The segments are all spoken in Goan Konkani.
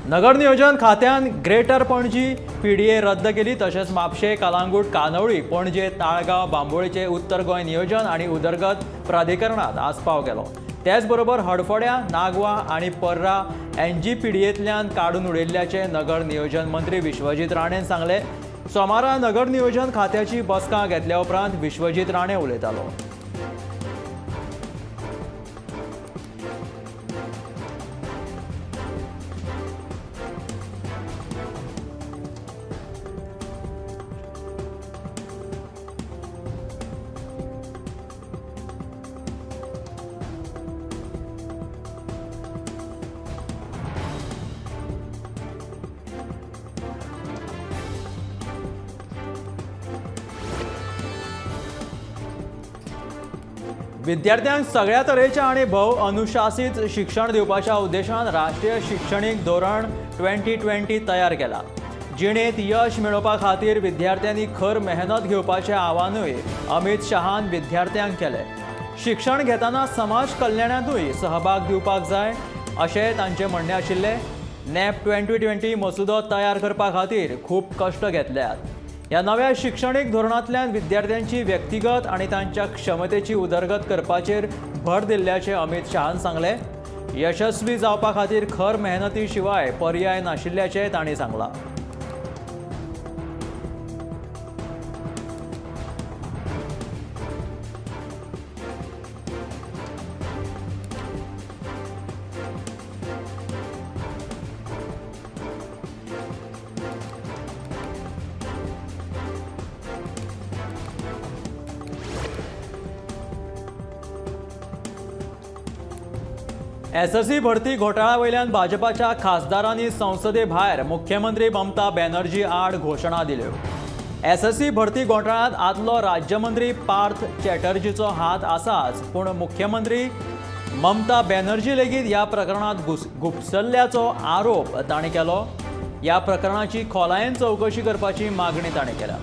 नगर नियोजन खात्यान ग्रेटर पणजी पीडीए रद्द केली. तशेंच म्हापशें, कलांगूट, कांदवळी, पणजे, ताळगांव, बांबोळेचे उत्तर गोंय नियोजन आनी उदरगत प्राधिकरणात आस्पाव केलो. त्याच बरोबर हडफड्या, नागवा आनी पर्रा एनजीपीडीएंतल्यान काडून उडयल्ल्याचें नगर नियोजन मंत्री विश्वजीत राणेन सांगलें. सोमारा नगर नियोजन खात्याची बसका घेतल्या उपरांत विश्वजीत राणे उलयतालो. विद्यार्थ्यांक सगळ्या तरेच्या आनी भोव अनुशासीत शिक्षण दिवपाच्या उद्देशान राष्ट्रीय शिक्षणीक धोरण 2020 तयार केला. जिणेंत यश मेळोवपा खातीर विद्यार्थ्यांनी खर मेहनत घेवपाचें आवाहनूय अमित शहान विद्यार्थ्यांक केलें. शिक्षण घेतना समाज कल्याणांतूय सहभाग दिवपाक जाय अशें तांचें म्हणणें आशिल्लें. नॅप 2020 मसुदो तयार करपा खातीर खूब कश्ट घेतल्यात. ह्या नव्या शिक्षणीक धोरणांतल्यान विद्यार्थ्यांची व्यक्तिगत आनी तांच्या क्षमतेची उदरगत करपाचेर भर दिल्ल्याचें अमित शहान सांगलें. यशस्वी जावपा खातीर खर मेहनती शिवाय पर्याय नाशिल्ल्याचें तांणी सांगलां. एसएससी भरती घोटाळ्या वयल्यान भाजपाच्या खासदारांनी संसदे भायर मुख्यमंत्री ममता बॅनर्जी आड घोशणा दिल्यो. एसएससी भरती घोटाळ्यांत आदलो राज्यमंत्री पार्थ चॅटर्जीचो हात आसाच, पूण मुख्यमंत्री ममता बॅनर्जी लेगीत ह्या प्रकरणांत घुपसल्ल्याचो आरोप तांणी केलो. ह्या प्रकरणाची खोलायेन चवकशी करपाची मागणी तांणी केल्या.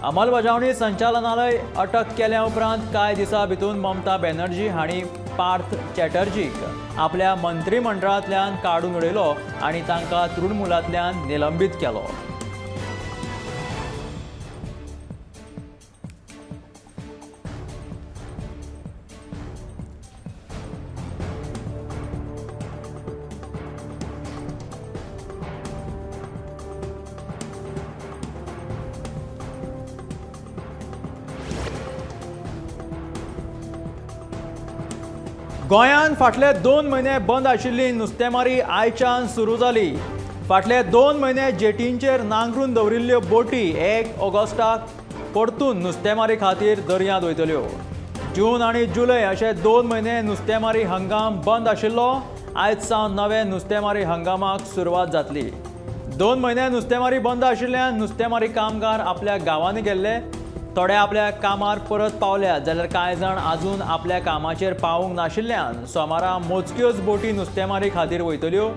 अंमलबजावणी संचालनालय अटक केल्या उपरांत कांय दिसां भितर ममता बॅनर्जी हांणी पार्थ चॅटर्जीक आपल्या मंत्रिमंडळांतल्यान काडून उडयलो आनी तांकां तृणमूलांतल्यान निलंबीत केलो. गोंयांत फाटले 2 म्हयने बंद आशिल्ली नुस्तेमारी आयच्यान सुरू जाली. फाटले 2 म्हयने जेटींचेर नांगरून दवरिल्ल्यो बोटी 1 ऑगस्टाक परतून नुस्तेमारी खातीर दर्यांत वयतल्यो. जून आनी जुलय अशे 2 म्हयने नुस्तेमारी हंगाम बंद आशिल्लो. आयज सावन नवे नुस्तेमारी हंगामाक सुरवात जातली. 2 म्हयने नुस्तेमारी बंद आशिल्ल्यान नुस्तेमारी कामगार आपल्या गांवांनी गेल्ले. थोडे आपल्या कामार परत पावल्यात, जाल्यार कांय जाण आजून आपल्या कामाचेर पावूंक नाशिल्ल्यान सोमारा मोजक्योच बोटी नुस्तेमारी खातीर वयतल्यो.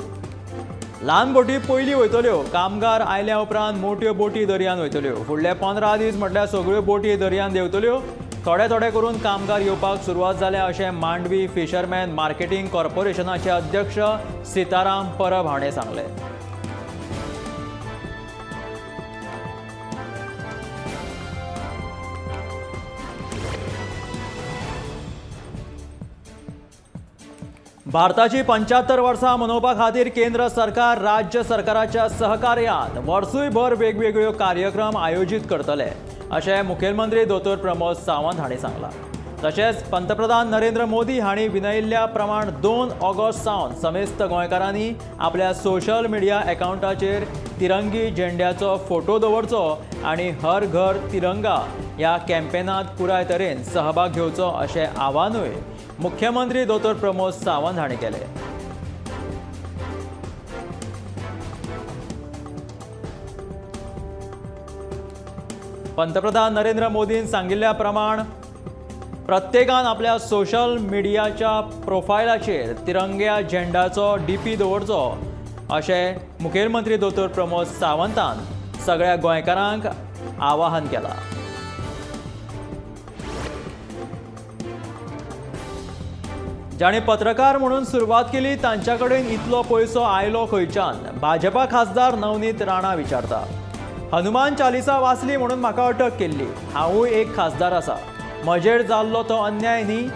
ल्हान बोटी पयलीं वयतल्यो. कामगार आयल्या उपरांत मोट्यो बोटी दर्यांत वयतल्यो. फुडले 15 दीस म्हटल्यार सगळ्यो बोटी दर्यांत देंवतल्यो. थोडे थोडे करून कामगार येवपाक सुरवात जाल्या अशें मांडवी फिशरमॅन मार्केटींग कॉर्पोरेशनाचे अध्यक्ष सीताराम परब हाणें सांगलें. भारताची 75 वर्सां मनोवपा खातीर केंद्र सरकार राज्य सरकाराच्या सहकार्यान वर्सूयभर वेगवेगळ्यो कार्यक्रम आयोजीत करतले अशें मुखेलमंत्री दोतोर प्रमोद सावंत हांणी सांगलां. तशेंच पंतप्रधान नरेंद्र मोदी हांणी विनयिल्ल्या प्रमाण 2 ऑगस्ट सावन समेस्त गोंयकारांनी आपल्या सोशल मिडिया अकावंटाचेर तिरंगी झेंड्याचो फोटो दवरचो आनी हर घर तिरंगा ह्या कॅम्पेनात पुराय तरेन सहभाग घेवचो अशें आवाहनूय मुख्यमंत्री दोतोर प्रमोद सावंत हांणी केलें. पंतप्रधान नरेंद्र मोदीन सांगिल्ल्या प्रमाण प्रत्येकान आपल्या सोशल मिडियाच्या प्रोफायलाचेर तिरंग्या झेंड्याचो डीपी दवरचो अशें मुखेलमंत्री दोतोर प्रमोद सावंतान सगळ्या गोंयकारांक आवाहन केलां. जांणी पत्रकार म्हणून सुरवात केली तांच्या कडेन इतलो पयसो आयलो खंयच्यान, भाजपा खासदार नवनीत राणा विचारता. हनुमान चालिसा वाचली म्हणून म्हाका अटक केल्ली, हांवूय एक खासदार आसा, म्हजेर जाल्लो तो अन्याय न्ही?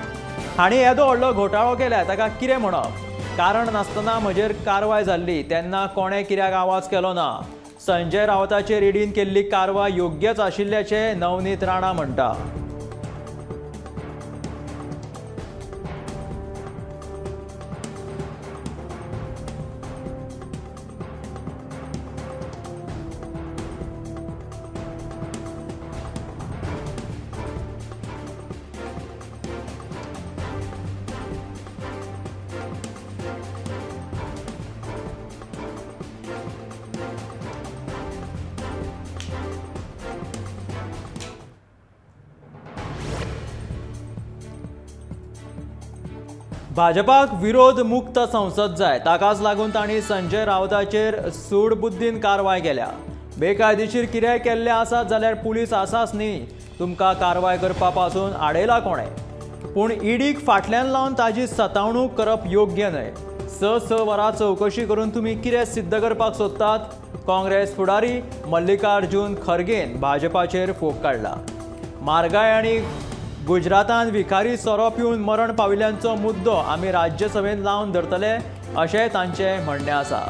हांणी येदो व्हडलो घोटाळो केल्या ताका कितें म्हणप? कारण नासतना म्हजेर कारवाय जाल्ली तेन्ना कोणें कित्याक आवाज केलो ना? संजय रावताचेर ईडीन केल्ली कारवाय योग्यच आशिल्ल्याचें नवनीत राणा म्हणटा. भाजपाक विरोध मुक्त संसद जाय, ताकाच लागून तांणी संजय रावताचेर सूडबुद्दीन कारवाय केल्या. बेकायदेशीर कितेंय केल्लें आसात जाल्यार पुलीस आसाच न्ही, तुमकां कारवाय करपा पासून आडयला कोणें? पूण ईडीक फाटल्यान लावन ताजी सतावणूक करप योग्य न्हय. 6-6 वरां चवकशी करून तुमी कितें सिद्ध करपाक सोदतात? काँग्रेस फुडारी मल्लिकार्जुन खरगेन भाजपाचेर फोग काडला. म्हारगाय आनी गुजरातान विखारी सोरो पिवन मरण पाविल्ल्यांचो मुद्दो आमी राज्यसभेंत लावन धरतले अशें तांचें म्हणणें आसा.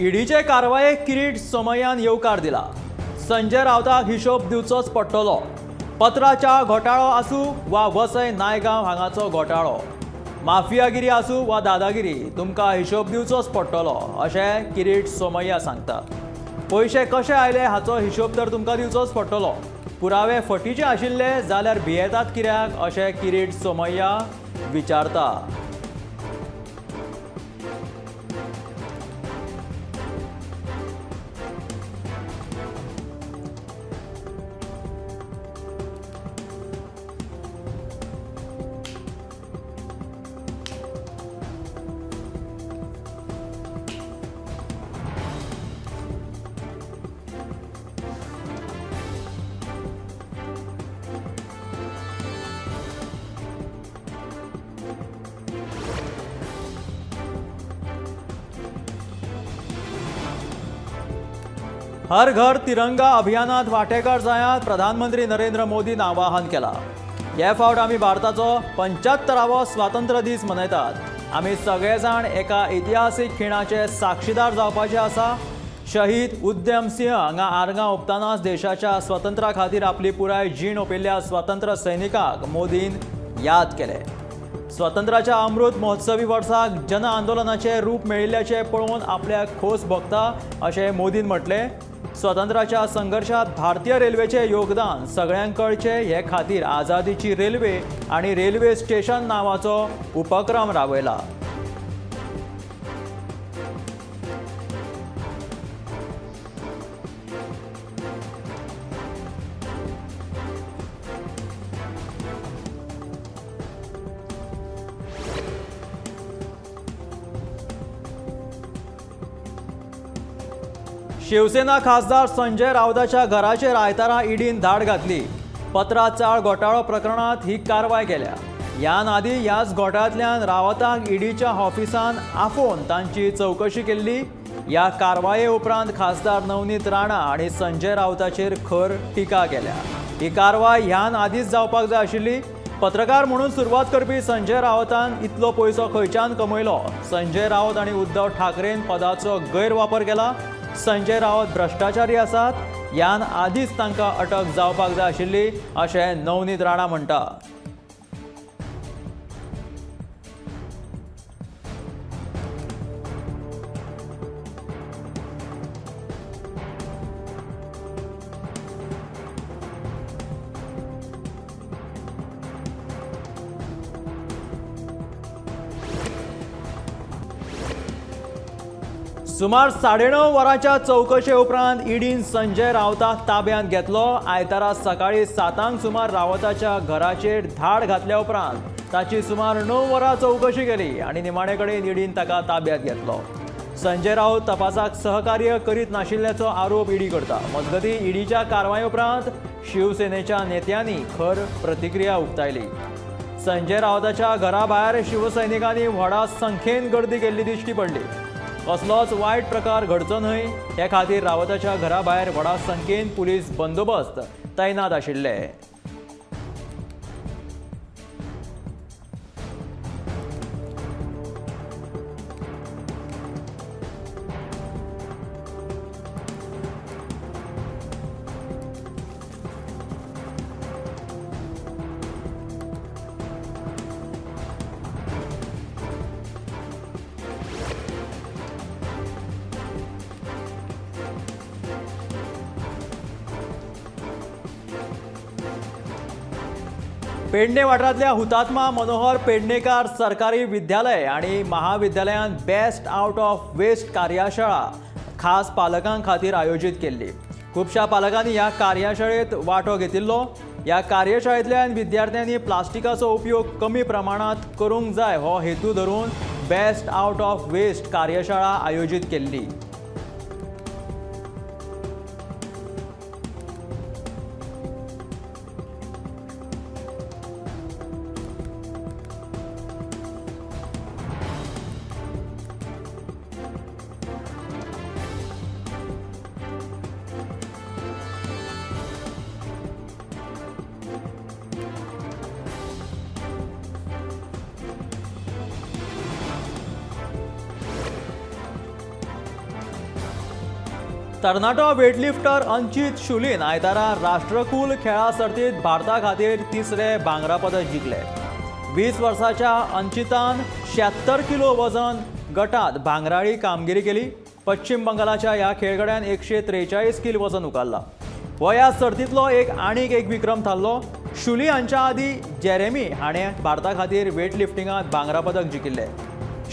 ईडीचे कारवायेक किरीट सोमय्यान येवकार दिला. संजय रावताक हिशोब दिवचोच पडटलो. पत्राच्या घोटाळो आसूं वा वसय नायगांव हांगाचो घोटाळो, माफियागिरी आसूं वा दादागिरी, तुमकां हिशोब दिवचोच पडटलो अशें किरीट सोमय्या सांगता. पयशे कशे आयले हाचो हिशोब तर तुमकां दिवचोच पडटलो. पुरावे फटीचे आशिल्ले जाल्यार भियेतात कित्याक अशें किरीट सोमय्या विचारता. हर घर तिरंगा अभियानात वांटेकार जायात, प्रधानमंत्री नरेंद्र मोदीन आवाहन केला. हे फावट आमी भारताचो 75वो स्वातंत्र्य दीस मनयतात. आमी सगळे जाण एका इतिहासीक खिणाचे साक्षीदार जावपाचे आसा. शहीद उद्यम सिंह हांगा आर्गां ओंपतनाच देशाच्या स्वातंत्र्या खातीर आपली पुराय जीण ओंपिल्ल्या स्वातंत्र्य सैनिकाक मोदीन याद केले. स्वातंत्र्याच्या अमृत महोत्सवी वर्साक जन आंदोलनाचें रूप मेळिल्ल्याचें पळोवन आपल्याक खोस भोगता अशें मोदीन म्हटलें. स्वातंत्र्याच्या संघर्शात भारतीय रेल्वेचें योगदान सगळ्यांक कळचें हे खातीर आझादीची रेल्वे आनी रेल्वे स्टेशन नांवाचो उपक्रम राबयला. शिवसेना खासदार संजय राऊताच्या घराचेर आयतारा ईडीन धाड घातली. पत्रा चाळ घोटाळो प्रकरणात ही कारवाय केल्या. ह्यान आदी ह्याच घोटाळ्यांतल्यान रावताक ईडीच्या ऑफिसान आफोवन तांची चवकशी केल्ली. ह्या कारवाये उपरांत खासदार नवनीत राणा आनी संजय राऊताचेर खर टिका केल्या. ही कारवाय ह्यान आदीच जावपाक जाय आशिल्ली. पत्रकार म्हणून सुरवात करपी संजय राऊतान इतलो पयसो खंयच्यान कमयलो? संजय राऊत आनी उद्धव ठाकरेन पदाचो गैरवापर केला. संजय राऊत भ्रष्टाचारी आसात. ह्यान आदीच तांकां अटक जावपाक जाय आशिल्ली अशें नवनीत राणा म्हणटा. सुमार 9.5 वरांच्या चवकशे उपरांत ईडीन संजय रावताक ताब्यांत घेतलो. आयतारा सकाळी 7 सुमार रावताच्या घराचेर धाड घातल्या उपरांत ताची सुमार 9 वरां चवकशी केली आनी निमाणे कडेन ईडीन ताका ताब्यांत घेतलो. संजय राऊत तपासाक सहकार्य करीत नाशिल्ल्याचो आरोप ईडी करता. मजगतीं ईडीच्या कारवाये उपरांत शिवसेनेच्या नेत्यांनी खर प्रतिक्रिया उक्तायली. संजय रावताच्या घरा भायर शिवसैनिकांनी व्हडा संख्येन गर्दी केल्ली दिश्टी पडली. कसलोच वायट प्रकार घडचो न्हय हे खातीर रावताच्या घरा भायर व्हडा संख्येन पुलीस बंदोबस्त तैनात आशिल्ले. पेडणे वाठारांतल्या हुतात्मा मनोहर पेडणेकार सरकारी विद्यालय आनी महाविद्यालयान बेस्ट आउट ऑफ वेस्ट कार्यशाळा खास पालकां खातीर आयोजीत केल्ली. खुबश्या पालकांनी ह्या कार्यशाळेत वांटो घेतिल्लो. ह्या कार्यशाळेंतल्यान विद्यार्थ्यांनी प्लास्टिकाचो उपयोग कमी प्रमाणांत करूंक जाय हो हेतू धरून बेस्ट आउट ऑफ वेस्ट कार्यशाळा आयोजीत केल्ली. तरणाटो वेटलिफ्टर अंचित शुलीन आयतारा राष्ट्रकुल खेळां सर्तीत भारता खातीर तिसरें भांगरा पदक जिखलें. 20 वर्साच्या अंचितान 76 किलो वजन गटात भांगराळी कामगिरी केली. पश्चिम बंगालाच्या ह्या खेळगड्यान 143 किल वजन उकारला. हो ह्या सर्तींतलो एक आनीक एक विक्रम थारलो. शुली हांच्या आदीं जेरेमी हाणें भारता खातीर वेटलिफ्टिंगांत भांगरा पदक जिखिल्लें.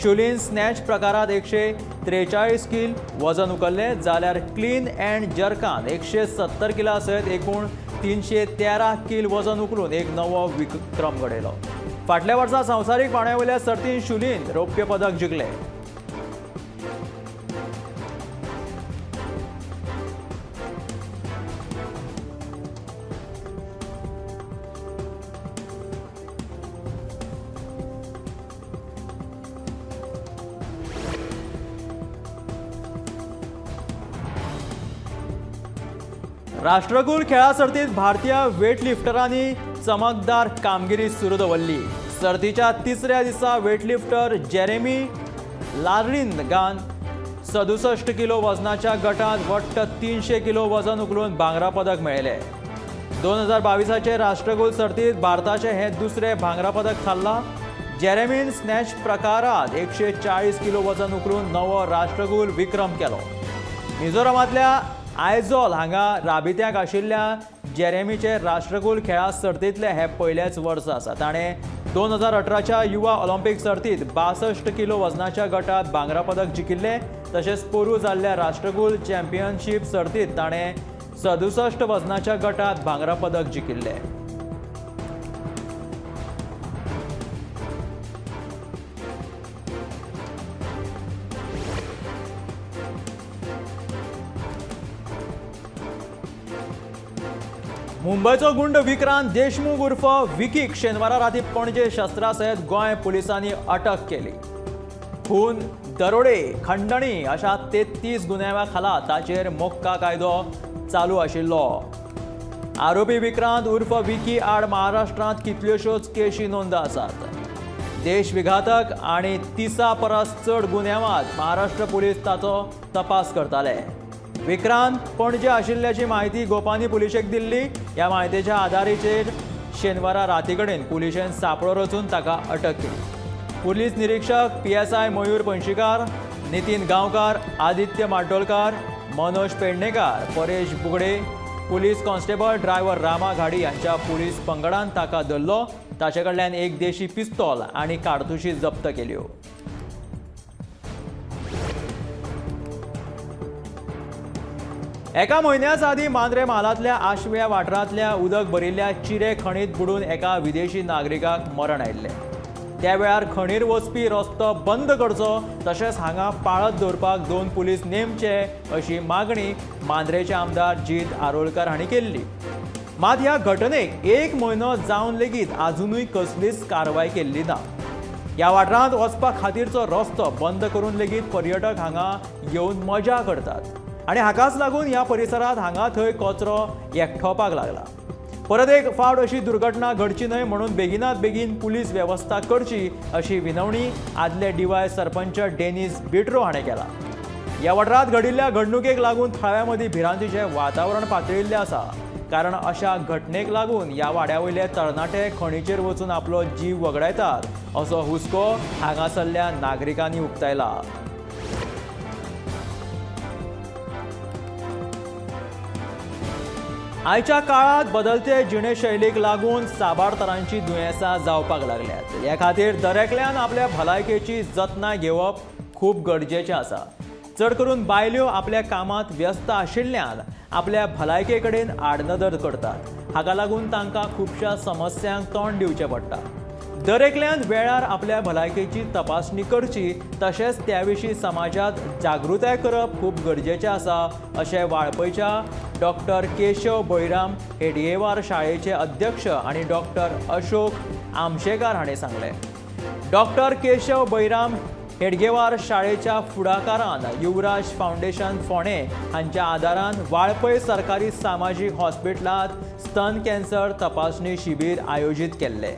शुलीन स्नॅच प्रकारात 143 किल वजन उखल्लें, जाल्यार क्लीन अँड जर्कान 170 किला सयत एकूण 313 किल वजन उखलून एक नवो विक्रम घडयलो. फाटल्या वर्सा संवसारीक पांवड्या वयल्या सर्तीन शुलीन रौप्य पदक जिखलें. राष्ट्रकुल खेळां सर्तीत भारतीय वेटलिफ्टरांनी चमकदार कामगिरी सुरू दवरली. सर्तीच्या तिसऱ्या दिसा वेटलिफ्टर जेरेमी लार्लिनगान 67 किलो वजनाच्या गटात वट्ट 300 किलो वजन उखलून भांगरा पदक मेळयलें. 2022 राष्ट्रकुल सर्तीत भारताचें हें दुसरें भांगरा पदक थारलां. जेरेमीन स्नॅच प्रकारात 140 किलो वजन उखलून नवो राष्ट्रकुल विक्रम केलो. मिझोरामांतल्या आयझॉल हांगा राबित्याक आशिल्ल्या जेरेमीचे राष्ट्रकुल खेळां सर्तींतलें हें पयलेंच वर्स आसा. ताणें 2018च्या युवा ऑलिम्पीक सर्तीत 62 किलो वजनाच्या गटात भांगरा पदक जिखिल्लें. तशेंच पोरूं जाल्ल्या राष्ट्रकुल चॅम्पियनशीप सर्तीत ताणें 67 वजनाच्या गटात भांगरा पदक जिखिल्लें. मुंबयचो गुंड विक्रांत देशमुख उर्फ विकीक शेनवारा राती पणजे शस्त्रा सयत गोंय पुलिसांनी अटक केली. खून, दरोडे, खंडणी अशा 33 गुन्यांवा खाला ताचेर मोक्का कायदो चालू आशिल्लो. आरोपी विक्रांत उर्फ विकी आड महाराष्ट्रांत कितल्योश्योच केशी नोंद आसात. देशविघातक आनी 30 परस चड गुन्यांवांत महाराष्ट्र पुलीस ताचो तपास करताले. विक्रांत पणजे आशिल्ल्याची म्हायती गोपानी पुलिशेक दिल्ली. ह्या म्हायतेच्या आदाराचेर शेनवारा राती कडेन पुलिशेन सांपळो रचून ताका अटक केली. पुलीस निरीक्षक PSI Mayur Panshikar, Nitin Gaonkar, Aditya Matolkar, Manoj Pednekar, Paresh Bugade, police constable driver Rama Ghadi हांच्या पुलीस पंगडान ताका धरलो. ताचे कडल्यान एक देशी पिस्तोल आनी काडतुशी जप्त केल्यो. एका म्हयन्याच आदीं मांद्रे म्हालांतल्या आशव्या वाठारांतल्या उदक भरिल्ल्या चिरे खणीत बुडून एका विदेशी नागरिकाक मरण आयिल्लें. त्या वेळार खणीर वचपी रस्तो बंद करचो तशेंच हांगा पाळत दवरपाक 2 पुलीस नेमचे अशी मागणी मांद्रेचे आमदार जीत आरोलकर हांणी केल्ली. मात ह्या घटनेक 1 म्हयनो जावन लेगीत आजुनूय कसलीच कारवाय केल्ली ना. ह्या वाठारांत वचपा खातीरचो रस्तो बंद करून लेगीत पर्यटक हांगा येवन मजा करतात आनी हाकाच लागून ह्या परिसरांत हांगा थंय कचरो एकठावपाक लागला. परत एक फावट अशी दुर्घटना घडची न्हय म्हणून बेगिनात बेगीन पुलीस वेवस्था करची अशी विनवणी आदले डिवाय सरपंच डेनिस बिट्रो हाणें केला. ह्या वाठारांत घडिल्ल्या घडणुकेक लागून थळाव्यां मदीं भिरांतीचें वातावरण पातळिल्लें आसा. कारण अशा घटनेक लागून ह्या वाड्या वयले तरणाटे खणीचेर वचून आपलो जीव वगडायतात असो हुस्को हांगासरल्या नागरिकांनी उक्तायला. आयच्या काळात बदलते जिणेशैलीक लागून साबार तरांची दुयेंसां जावपाक लागल्यात. हे खातीर दरेकल्यान आपल्या भलायकेची जतनाय घेवप खूब गरजेचें आसा. चड करून बायल्यो आपल्या कामांत व्यस्त आशिल्ल्यान आपल्या भलायके कडेन आडनदर करतात. हाका लागून तांकां खुबश्या समस्यांक तोंड दिवचें पडटा. दरेकल्यान वेळार आपल्या भलायकेची तपासणी करची तशेंच त्या विशीं समाजांत जागृताय करप खूब गरजेचें आसा अशें वाळपयच्या डॉक्टर केशव बळीराम हेडगेवार शाळेचे अध्यक्ष आनी डॉक्टर अशोक आमशेकार हाणें सांगलें. डॉक्टर केशव बळीराम हेडगेवार शाळेच्या फुडाकारान युवराज फावंडेशन फोंडें हांच्या आदारान वाळपय सरकारी सामाजीक हॉस्पिटलांत स्तन कॅन्सर तपासणी शिबीर आयोजीत केल्लें.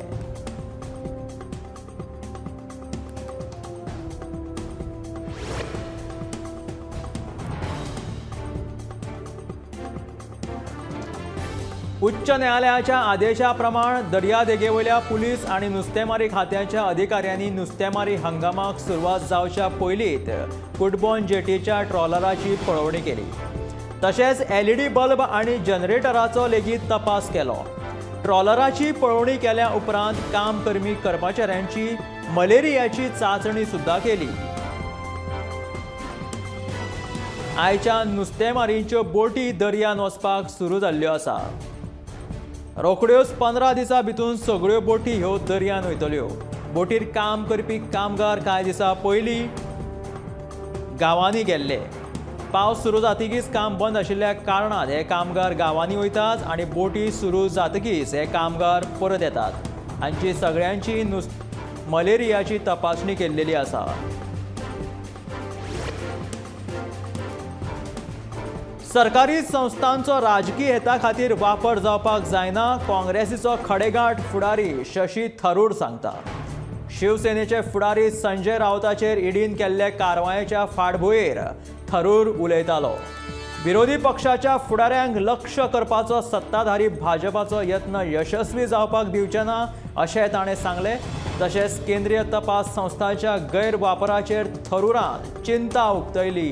उच्च न्यायालयाच्या आदेशा प्रमाण दर्यादेगेवयल्या पुलीस आनी नुस्तेमारी खात्याच्या अधिकाऱ्यांनी नुस्तेमारी हंगामाक सुरवात जावच्या पयलींच कुटबोन जेटीच्या ट्रॉलराची पळोवणी केली. तशेंच एलईडी बल्ब आनी जनरेटराचो लेगीत तपास केलो. ट्रॉलराची पळोवणी केल्या उपरांत काम करपी कर्मचाऱ्यांची मलेरियाची चांचणी सुद्दां केली. आयच्या नुस्तेमारींच्यो बोटी दर्यान वचपाक सुरू जाल्ल्यो आसा. रोखड्योच 15 दिसां भितर सगळ्यो बोटी ह्यो दर्यान वयतल्यो. बोटीर काम करपी कामगार कांय दिसां पयलीं गांवांनी गेल्ले. पावस सुरू जातकीच काम बंद आशिल्ल्या कारणान हे कामगार गांवांनी वयतात आनी बोटी सुरू जातकीच हे कामगार परत येतात. हांची सगळ्यांची मलेरियाची तपासणी केल्लेली आसा. सरकारी संस्थांचो राजकी हेता खातीर वापर जावपाक जायना, काँग्रेसीचो खडेगांठ फुडारी शशी थरूर सांगता. शिवसेनेचे फुडारी संजय राऊताचेर ईडीन केल्ले कारवायेच्या फाटभुंयेर थरूर उलयतालो. विरोधी पक्षाच्या फुडाऱ्यांक लक्ष करपाचो सत्ताधारी भाजपाचो यत्न यशस्वी जावपाक दिवचे ना अशें ताणें सांगलें. तशेंच केंद्रीय तपास संस्थांच्या गैरवापराचेर थरूरान चिंता उक्तयली.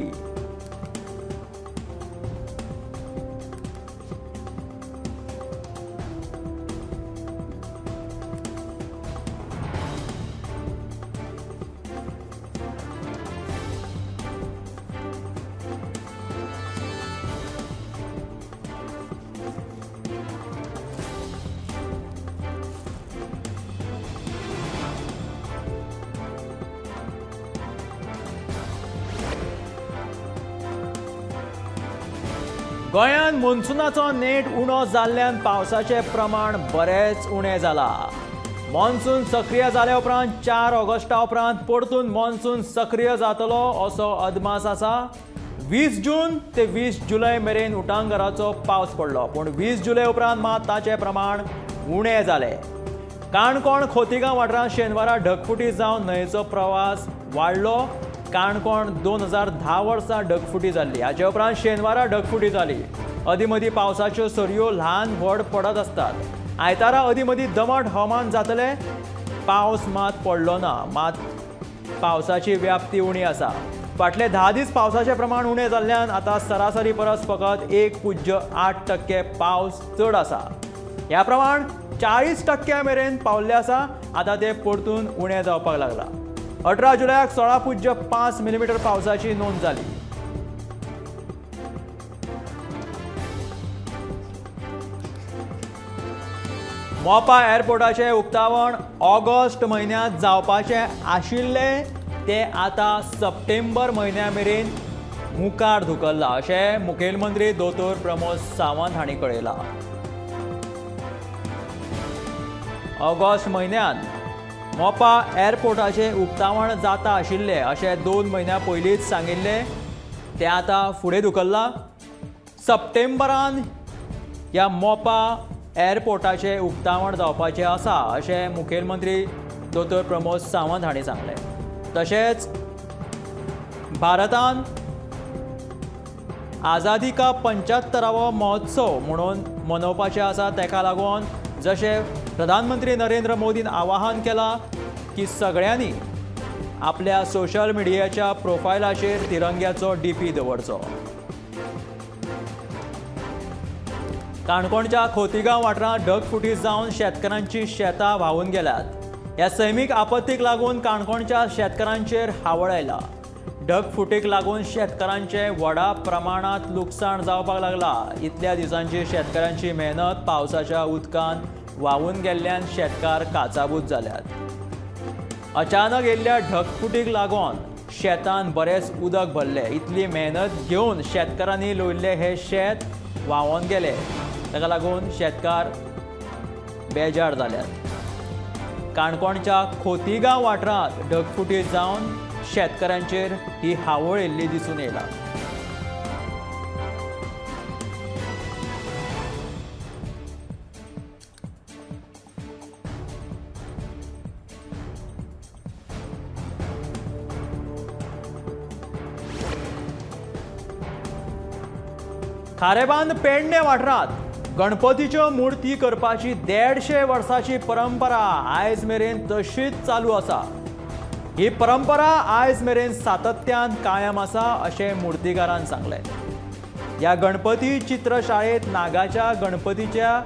गोंयांत मॉन्सुनाचो नेट उणो जाल्ल्यान पावसाचें प्रमाण बरेंच उणें जालां. मॉन्सून सक्रीय जाल्या उपरांत 4 ऑगस्टा उपरांत परतून मॉन्सून सक्रीय जातलो असो अदमास आसा. 20 जून ते 20 जुलय मेरेन उटांगराचो पावस पडलो, पूण 20 जुलय उपरांत मात ताचें प्रमाण उणें जालें. काणकोण खोतिगांव वाठारांत शेनवारा ढगफुटी जावन न्हंयेचो प्रवास वाडलो. काणकोण 2010 वर्सा ढगफुटी जाल्ली. हाचे उपरांत शेनवारा ढगफुटी जाली. अदीं मदीं पावसाच्यो सरयो ल्हान व्हड पडत आसतात. आयतारा अदीं मदीं दमट हवामान जातलें. पावस मात पडलो ना, मात पावसाची व्याप्ती उणी आसा. फाटले 10 दीस पावसाचें प्रमाण उणें जाल्ल्यान आतां सरासरी परस फकत 1.8% पावस चड आसा. ह्या प्रमाण 40% मेरेन पावल्लें आसा. आतां तें परतून उणें जावपाक लागलां. 18 जुलयाक 16.5 मिलीमीटर पावसाची नोंद जाली. मोपा एअरपोर्टाचें उक्तावण ऑगस्ट म्हयन्यांत जावपाचें आशिल्लें तें आतां सप्टेंबर म्हयन्या मेरेन मुखार धुकल्लां अशें मुखेलमंत्री दोतोर प्रमोद सावंत हांणी कळयलां. ऑगस्ट म्हयन्यांत मोपा एअरपोर्टाचें उक्तावण जाता आशिल्लें अशें 2 म्हयन्यां पयलींच सांगिल्लें तें आतां फुडें धुकल्लां. सप्टेंबरान ह्या मोपा एअरपोर्टाचें उक्तावण जावपाचें आसा अशें मुखेलमंत्री दोतोर प्रमोद सावंत हांणी सांगलें. तशेंच भारतान आझादी का 75वो महोत्सव म्हणून मनोवपाचें आसा, ताका लागून जशें प्रधानमंत्री नरेंद्र मोदीन आवाहन केलां की सगळ्यांनी आपल्या सोशल मिडियाच्या प्रोफायलाचेर तिरंग्याचो डीपी दवरचो. काणकोणच्या खोतीगांव वाठारांत ढगफुटी जावन शेतकारांची शेतां व्हांवून गेल्यात. ह्या सैमीक आपत्तीक लागून काणकोणच्या शेतकारांचेर हावळ आयला. ढगफुटीक लागून शेतकारांचें व्हडा प्रमाणांत लुकसाण जावपाक लागला. इतल्या दिसांची शेतकारांची मेहनत पावसाच्या उदकान व्हांवून गेल्ल्यान शेतकार काचाबूत जाल्यात. अचानक येयल्ल्या ढगफुटीक लागून शेतान बरेंच उदक भरलें. इतली मेहनत घेवन शेतकारांनी रोयिल्लें हें शेत व्हांवोन गेलें. ताका लागून शेतकार बेजार जाल्यात. काणकोणच्या खोतीगांव वाठारांत ढगफुटी जावन शेतकारांचेर ही हावळ येयल्ली दिसून येयला. खारेबांद पेडणे वाठारांत गणपतीच्यो मूर्ती करपाची 150 वर्सांची परंपरा आयज मेरेन तशीच चालू आसा. ही परंपरा आयज मेरेन सातत्यान कायम आसा अशें मूर्तिकारान सांगलें. ह्या गणपती चित्रशाळेंत नागाच्या गणपतीच्या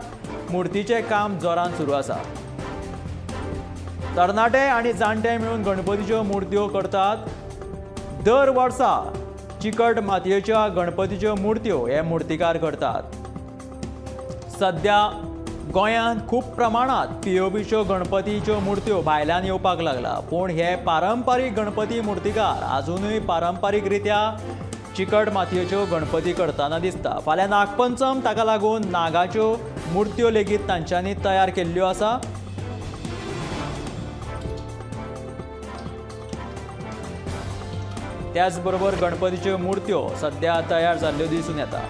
मूर्तीचें काम जोरान सुरू आसा. तरणाटे आनी जाणटे मेळून गणपतीच्यो मूर्त्यो करतात. दर वर्सा चिकट मातयेच्या गणपतीच्यो मूर्त्यो हे मूर्तिकार करतात. सद्या गोंयांत खूब प्रमाणांत पीओपीच्यो गणपतीच्यो मूर्त्यो भायल्यान येवपाक लागला, पूण हे पारंपारीक गणपती मूर्तिकार आजुनूय पारंपारीक रित्या चिकट मातयेच्यो गणपती करतना दिसता. फाल्यां नागपंचम, ताका लागून नागाच्यो मूर्त्यो लेगीत तांच्यांनी तयार केल्ल्यो आसा. त्याचबरोबर गणपतीच्यो मूर्त्यो सद्या तयार जाल्ल्यो दिसून येता.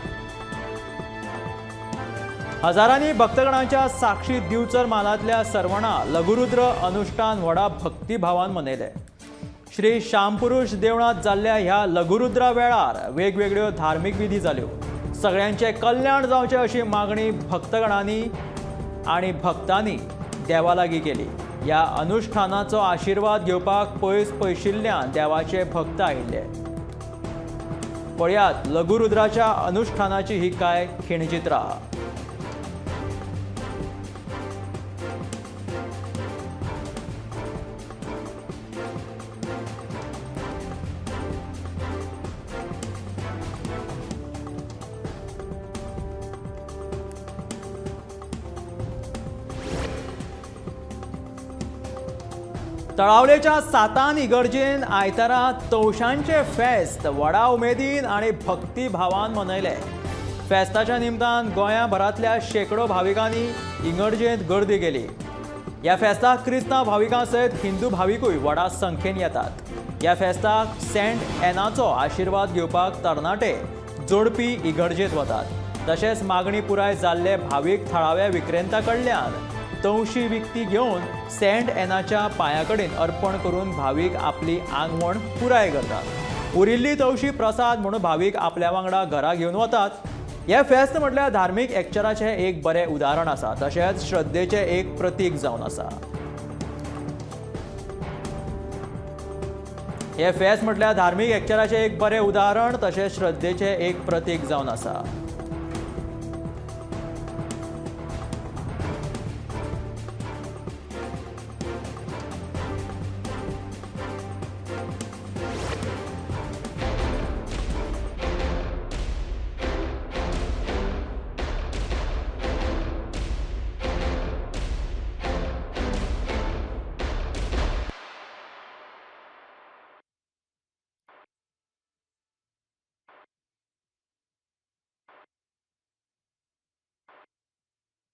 हजारांनी भक्तगणांच्या साक्षी दिवचल म्हालांतल्या सर्वणा लघुरुद्र अनुष्ठान व्हडा भक्तिभावान मनयलें. श्री श्यामपुरुष देवळांत जाल्ल्या ह्या लघुरुद्रा वेळार वेगवेगळ्यो धार्मीक विधी जाल्यो. सगळ्यांचें कल्याण जावचें अशी मागणी भक्तगणांनी आनी भक्तांनी देवा लागीं केली. ह्या अनुष्ठानाचो आशिर्वाद घेवपाक पयस पयशिल्ल्यान देवाचे भक्त आयिल्ले. पळयात लघुरुद्राच्या अनुष्ठानाची ही काय खिणचित्रां. तळावलेच्या सातान इगर्जेन आयतारा तवशांचे फेस्त व्हडा उमेदीन आनी भक्तिभावान मनयले. फेस्ताच्या निमतान गोंयाभरांतल्या शेकडो भाविकांनी इगर्जेंत गर्दी केली. ह्या फेस्ताक क्रिस्तांव भाविकां सयत हिंदू भाविकूय व्हडा संख्येन येतात. ह्या फेस्ताक सेंट एनाचो आशिर्वाद घेवपाक तरणाटे जोडपी इगर्जेंत वतात. तशेंच मागणी पुराय जाल्ले भावीक थळाव्या विक्रेत्यां कडल्यान तवशी विकती घेवन सेंट एनाच्या पांया कडेन अर्पण करून भावीक आपली आंगवण पुराय करतात. उरिल्ली तवशी प्रसाद म्हणून भावीक आपल्या वांगडा घरा घेवन वतात. हें फेस्त म्हटल्यार धार्मीक एकचाराचें एक बरें उदाहरण आसा, तशेंच श्रद्धेचें एक प्रतीक जावन आसा. हें फेस्त म्हटल्यार धार्मीक एकचाराचें एक बरें उदाहरण तशेंच श्रद्धेचें एक प्रतीक जावन आसा.